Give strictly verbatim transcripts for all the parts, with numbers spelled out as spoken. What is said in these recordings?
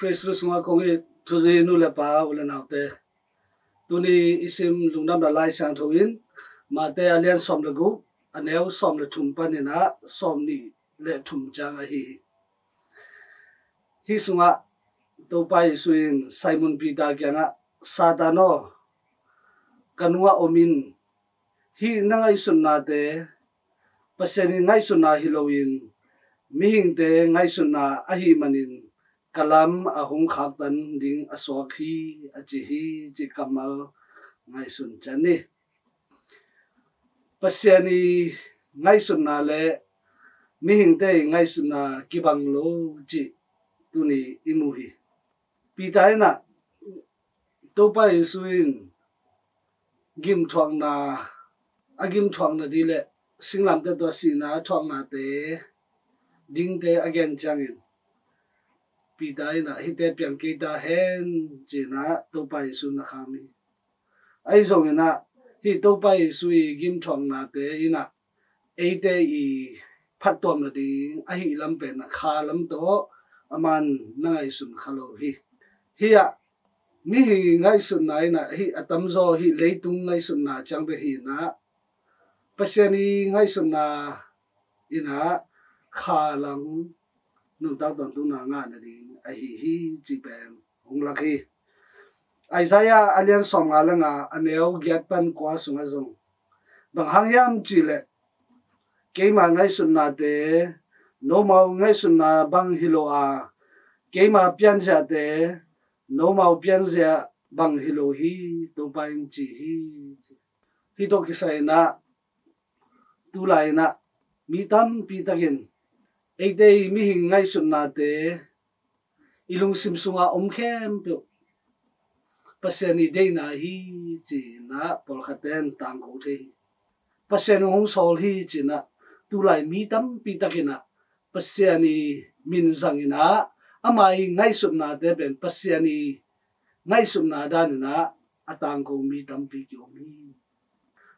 Khrih sungah kong it thuzui nu le pa, u le naute, tuni i sim lungdamna Lai Siangtho in Mate a lian sawm le guk, a neu sawm le thum panin ah sawm nih le thum ciang ahi hi. Hih sungah Topa Jesu in Simon Peter kiangah, Satan aw, ka nungah om in. Hih na ngaihsutnate Pasian ii ngaihsutna hi loin mihingte ngaihsutna ahih manin ka lam a hong khaktan ding a suak hi, a ci hi, cih kammal ngaihsun ciat ni. Pasian ii ngaihsutna le mihingte ii ngaihsutna kibang lo cih tuni i mu hi. Peter in ah, Topa Jesu in gimthuakna, a gimthuakna ding le singlamteh tawh a sihna a thuaknate dingte a gen ciangin, Peter in ah, hihte piang kei ta hen, ci-in ah Topa Jesu na kham hi. Ahi zongin ah, hih Topa Jesu ii gimthuaknate in ah eite ii phattuamna ding ahih lam pen ah kha lam tawh aman na ngaihsun kha lo hi. Hih ah mihing ngaihsutna in ah, hih a tamzaw hih leitung ngaihsutna ciang bek hi in ah, Pasian ii ngaihsutna in ah kha lam nuntak tawntungna ngah nading ahi hi, cih pen hong lak hi. Isaiah a lian sawmnga le nga, a neu giat pan kua sungah zong, bang hang hiam cih leh, keima ngaihsutnate nomau ngaihsutna bang hi lo a, keima pianziate nomau pianzia bang hi lo hi, Topa in ci hi. Hih tawh kisai in ah, tulai in ah mi tampi takin eite ii mihing ngaihsutnate i lungsim sungah om khempeuh Pasian ii deihna hi, ci-in ah pawlkhatte in tangko thei hi. Pasian in hong sawl hi, ci-in ah tulai mi tampi takin ah Pasian ii min zangin ah, ama ii ngaihsutnate pen Pasian ii ngaihsutna danin ah a tangko mi tampi ki-om hi.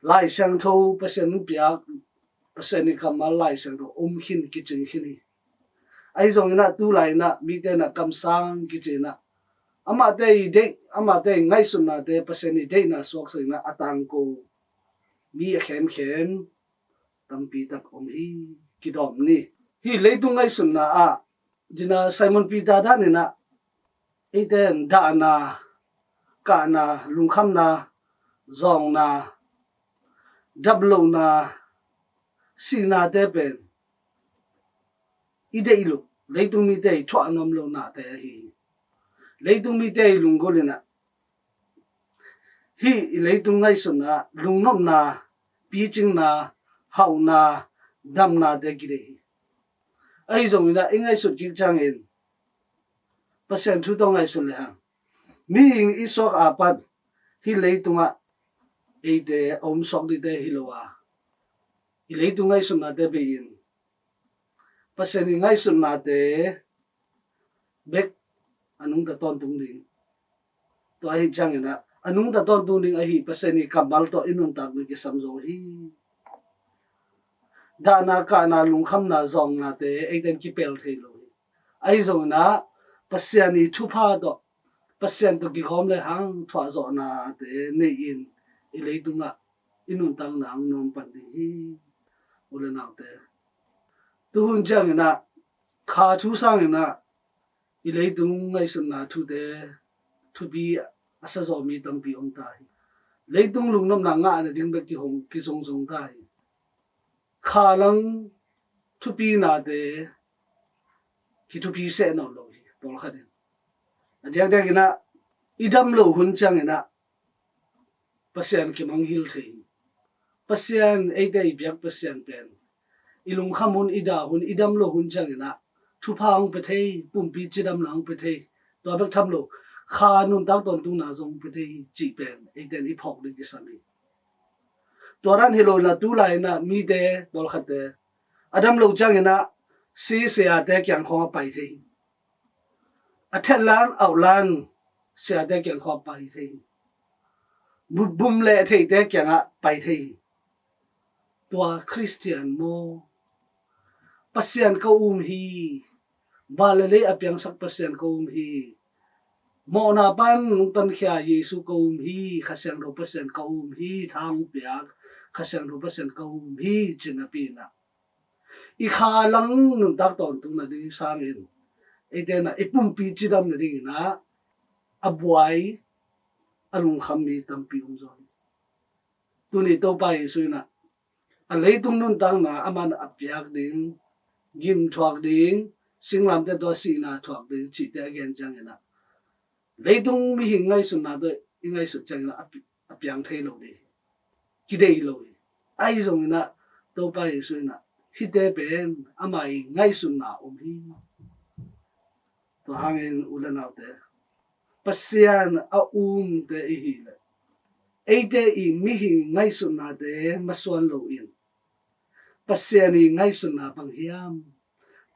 Lai Siangtho, Pasian hong piak, Pasian ii kammal Lai Siangtho om khin, kicing khin hi. Ahi zongin ah tulai in ah mite in ah kamsang kici in ah, amate ii deih, amate ii ngaihsutnate Pasian ii deihna suaksak in ah a tangko mi a khemkhem tampi tak om hi, kidawm ni. Hih leitung ngaihsutna ah, dina Simon Peter danin ah, eite in dahna, kahna, lungkhamna, zawngna, dam lohna, sihnate pen i deih loh, leitung mite ii thuak nuam loh nate ahi hi. Leitung mite ii lunggulh in ah, hih i leitung ngaihsutna, lungnopna, picingna, hauhna, damnate kideih hi. Ahi zongin ah i ngaihsut kik ciangin Pasian thu tawh ngaihsut lehang, mihing i suak a pat hih leitungah eite a om suak dingte hi lo a, i leitung ngaihsutnate bei-in Pasian ii ngaihsutnate bek a nungta tawntung ding. Tua ahih ciangin ah, a nungta tawntung ding ahi Pasian ii kammal tawh i nuntakna kisam zo hi. Dahna, kahna, lungkhamna, zawngnate eite in kipel thei lo hi. Ahi zongin ah, Pasian ii thupha tawh, Pasian tawh kikhawm lehang thuahzawhnate nei-in i leitungah i nuntakna hong nuam pan ding hi, u le naute. Tuhun ciangin ah, kha thu sangin ah, i leitung ngaihsutna thute thupi a sa zawh mi tampi om ta hi. Leitung lungnopna ngah nading bek kihong, kizongzong ta hi. Kha lang thupinate kithupi seh nawn lo hi, pawlkhat in. A diakdiakin ah, i dam loh hun ciangin ah Pasian kimangngilh thei hi. Pasian, eite ii biak Pasian pen i lungkham hun, i dah hun, i dam loh hun ciangin ah thupha hong pia thei, pumpi cidamna hong pia thei. Tua bek tham lo, kha nuntak tawntungna zong hong pia thei hi cih pen eite in i phawk ding kisam hi. Tua dan hi lo in ah, tulai in ah mite, pawlkhatte, a dam loh ciangin ah si siate kiang khawng ah pai thei hi. A thet lan, auh lan siate kiang khawng ah pai thei hi. Bu-, bum le theite kiangah pai thei hi. Tua Khristian maw? Pasian ka um hi. Van le lei a piangsak Pasian ko um hi. Mawhna pan nungtankhia Jesu ko um hi. Kha Siangtho Pasian ko um hi. Tha hong piak Kha Siangtho Pasian ko um hi, ci napi inah i kha lang nuntak tawntung nading sangin eite inah i pumpi cidam nading inah a buai, a lungkham mi tampi um zaw hi. Tuni Topa Jesu inah a leitung nuntakna aman a piak ding, gim thuak ding, singlamteh tawh a sihna thuak ding cihte a gen ciang inah leitung mihing ngaihsutna tawh i ngaihsut ciang inah a pi-, a piang thei lo ding hi. Kidei lo hi. Ahi zong inah Topa Jesu inah hihte pen ama i ngaihsutna um hi. Tua hangin u le naute, Pasian a umte i hih leh eite i mihing ngaihsutnate masuan loin Pasian i ngaihsutna bang hiam,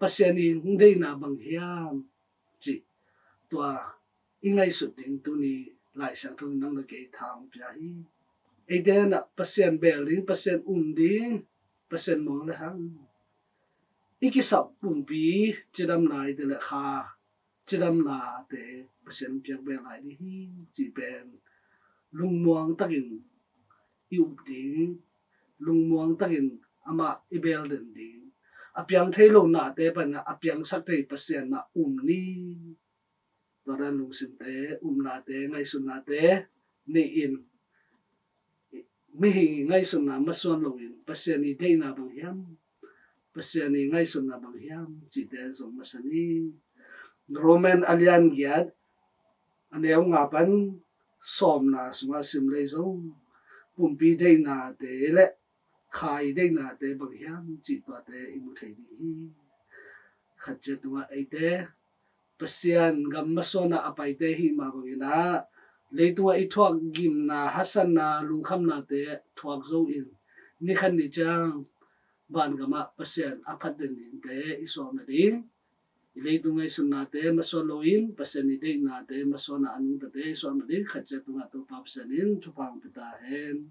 Pasian i hong deihna bang hiam cih tua i ngaihsut ding tuni Lai Siangtho in nang le kei tha hong pia hi. Eite inah Pasian beel ding, Pasian um ding, Pasian muang le hang i kisap pumpi cidamna, eite le kha cidamnate Pasian piak beel lai ding hi, cih pen lungmuang takin i up ding, lungmuang takin amah i beel den ding, a piang thei lo nate pan a piangsak thei Pasian mah um ni. Tua dan lungsimte, upnate, ngaihsutnate nei-in mihing i ngaihsutna masuan loin Pasian i deihna bang hiam, Pasian i ngaihsutna bang hiam cihte zong masa ni. Roman a lian giat, a neu nga pan sawmna sungah sim lei zong pumpi deihnate le kha i deihnate bang hiam cih tuate i mu thei ding hi. Khat ciat tungah eite Pasian gam masuanah a paite hih mah bangin ah leitungah i thuak gimna, hasanna, lungkhamnate thuak zo in nikhat ni ciang vangamah Pasian a phat den dingte i suak nading, i leitung ngaihsutnate masuan loin Pasian i deihnate masuanah a nungtate i suak nading khat ciat tungah Topa Pasian in thupha hong pia ta hen.